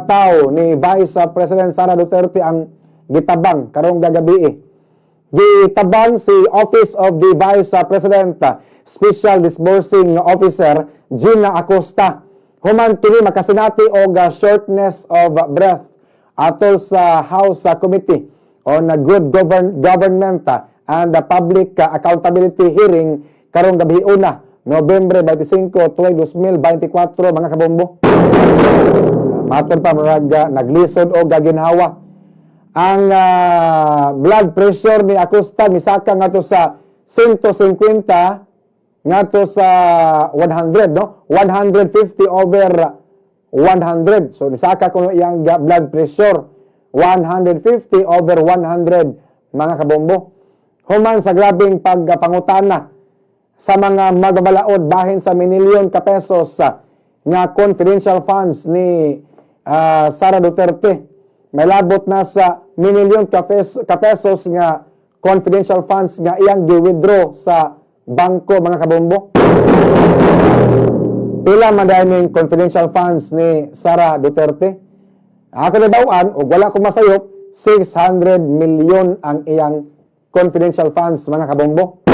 Tao ni Vice President Sara Duterte ang gitabang karong gagabi. Gitabang si Office of the Vice President Special Disbursing Officer Gina Acosta. Human kini makasinati og shortness of breath atol sa House Committee on Good Government and Public Accountability hearing karong gabi una, Nobyembre 25, 2024, mga kabombo. Matod pa, murag naglisod og ginhawa. Ang blood pressure ni Acosta misaka ngadto sa 150 ngadto sa 100, no, 150 over 100. So nisaka kuno iyang blood pressure 150 over 100, mga kabombo. Human sa grabeng pagpangutana sa mga magbabalaod bahin sa minilyon ka pesos nga confidential funds ni Sara Duterte. May labot na sa minilyon ka pesos nga confidential funds nga iyang gi-withdraw sa bangko, mga kabombo. Pila man ning confidential funds ni Sara Duterte? Ako nabaw-an, og wala ko masayop, 600 milyon ang iyang confidential funds, mga kabombo.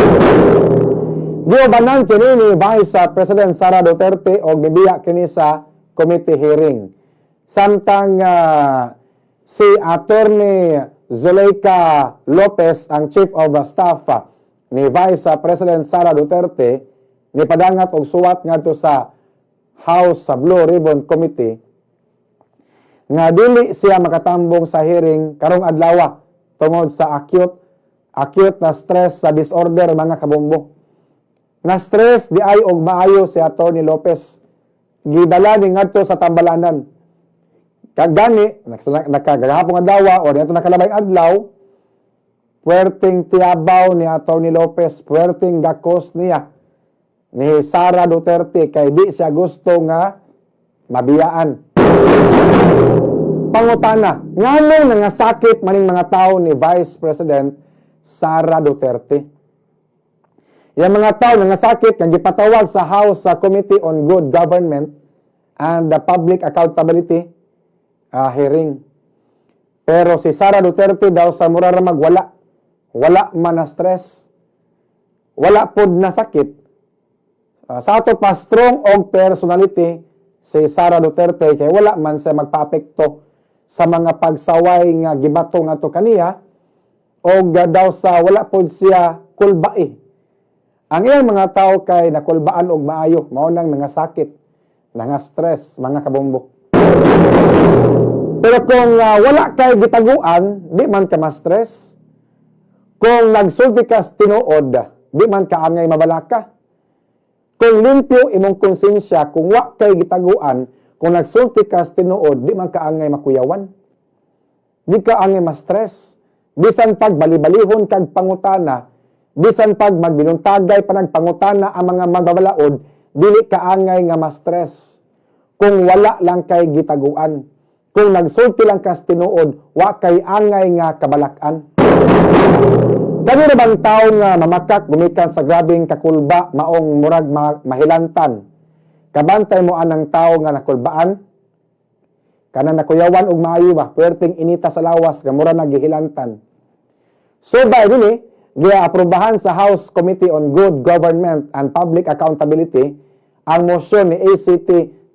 Giubanan kini ni Vice President Sara Duterte og mibiya kini sa committee hearing. Samtang si Attorney Zuleika Lopez, ang Chief of Staff ni Vice President Sara Duterte, ni padangat og suwat ngadto sa House sa Blue Ribbon Committee nga dili siya makatambong sa hearing karong adlaw tungod sa acute acute na stress sa disorder, mga kabombo. Na stress di ay og maayo si Attorney Lopez. Gidala ni ngadto sa Tambalanan. Kag gani nakagahapon adlaw o dito nakalabay adlaw, puwerteng tiyabaw ni Attorney Lopez, puwerteng gakos niya ni Sara Duterte kay di siya gusto nga mabiyaan. Pangutana, nganong nangasakit maning mga tao ni Vice President Sara Duterte? Yang mga tao nangasakit nga gipatawag sa House sa Committee on Good Government and the Public Accountability hearing. Pero si Sara Duterte daw sa mura ra magwala. Wala man na stress. Wala pod na sakit. Sa ato pa, strong og personality si Sara Duterte kay wala man siya magpaapekto sa mga pagsaway nga gibato ngadto kaniya og daw sa wala pod siya kulbae. Ang iyang mga tao kay nakulbaan og maayo, mao nang nangasakit, nanga-stress, mga kabombo. Pero kung wala kay gitaguan, di man ka ma-stress. Kung nagsulti ka sa tinuod, di man ka angay mabalaka. Kung limpyo imong konsensya, kung wa kay gitaguan, kung nagsulti ka sa tinuod, di man ka angay makuyawan. Di ka angay ma-stress. Bisan pag bali-balihon kag pangutana, bisan pag magbinuntagay pa nagpangutana ang mga magbabalaod, dili ka angay nga ma-stress. Kung wala lang kay gitaguan. Kung nagsulti lang ka sa tinuod, wa kay angay nga kabalak-an. Kani ra bang tao nga mamakak gumikan sa grabeng kakulba maong murag mahilantan? Kabantay mo anang tao nga nakulbaan? Kana nakuyawan og maayo ba, puwerteng inita sa lawas nga mura naghihilantan. Subay dinhi, giaprobahan sa House Committee on Good Government and Public Accountability ang motion ni ACT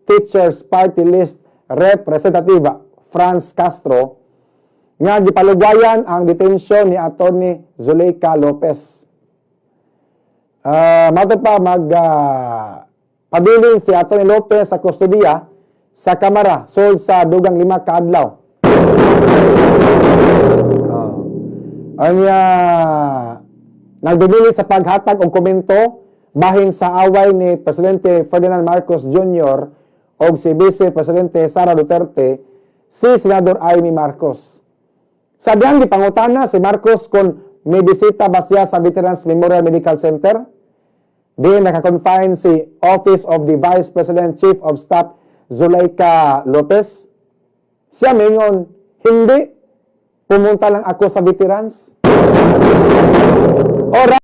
Teachers Party List Representative Franz Castro nga gipalugwayan ang detensyon ni Attorney Zuleika Lopez. Matod pa, mag pabilin si Attorney Lopez sa kustodiya sa Kamara sulod sa dugang 5 ka adlaw. Oh. Anya nagdumili sa paghatag og komento bahin sa away ni Presidente Ferdinand Marcos Jr. og si Vice Presidente Sara Duterte si Senador Imee Marcos. Sa dihang gipangutana si Marcos kung may bisita ba siya sa Veterans Memorial Medical Center, di naka-confine si Office of the Vice President Chief of Staff Zuleika Lopez. Siya mingon, "Hindi, pumunta lang ako sa veterans." Ora